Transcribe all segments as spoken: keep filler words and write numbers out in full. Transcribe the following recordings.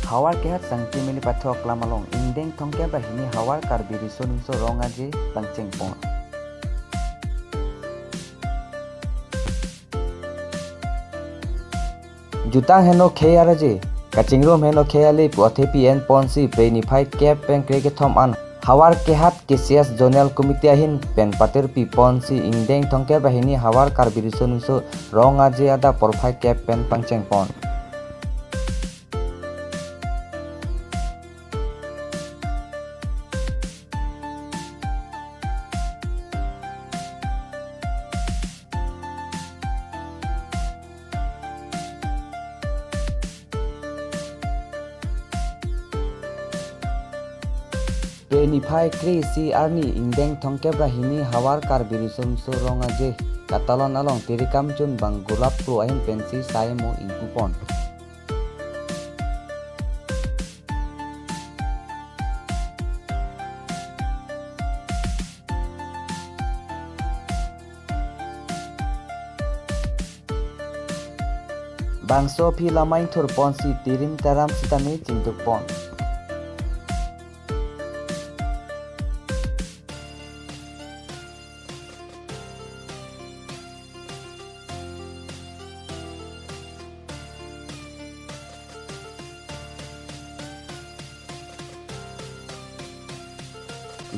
Howraghat Sangti Mini Pathok lam along ingdeng thomkep ra hini Havar Karbi Riso Nimso Rong Aje pangchengpon. Jutang heno khei arje, kachingrum heno khei ale pu athepi enponsi Phre niphai kep pen kre kethom an Howraghat K C S Zonal Committee ahin pen patirpi ponsi ingdeng thomkep ra hini Havar Karbi Riso Nimso Rong Aje adap porphai kep pen pangchengpon. Phre niphai kre-isi arni ingdeng thomkep ra hini Havar Karbi Riso Nimso Rong Aje katalon along tirikam chunbang Gulap Kro ahin pensi sai mo ingpupon. Bangso aphi lamai thurponsi tirim taram sitame chingdukpon.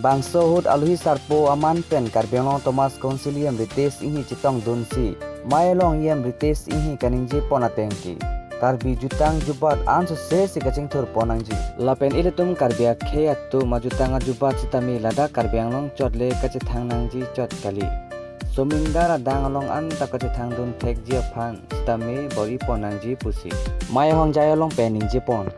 Bangso ahut alohi sarpo aman pen Karbi Anglong Autonomous Council E M Ritesh Enghi chetongdunsi mei along E M Ritesh Enghi kaningjepon ateng ke Karbi jutang jubat ansose si kachingthurpon nangji. Lapen ilitum Karbi akhei atum ajutang ajubat sitame ladak Karbi Anglong chot le kachethang nangji chot kali. Somingdar adang along anta kachethangdun thekji aphan sitame bor-ipon nangji pusi mei ahongjai along pen ningjepon.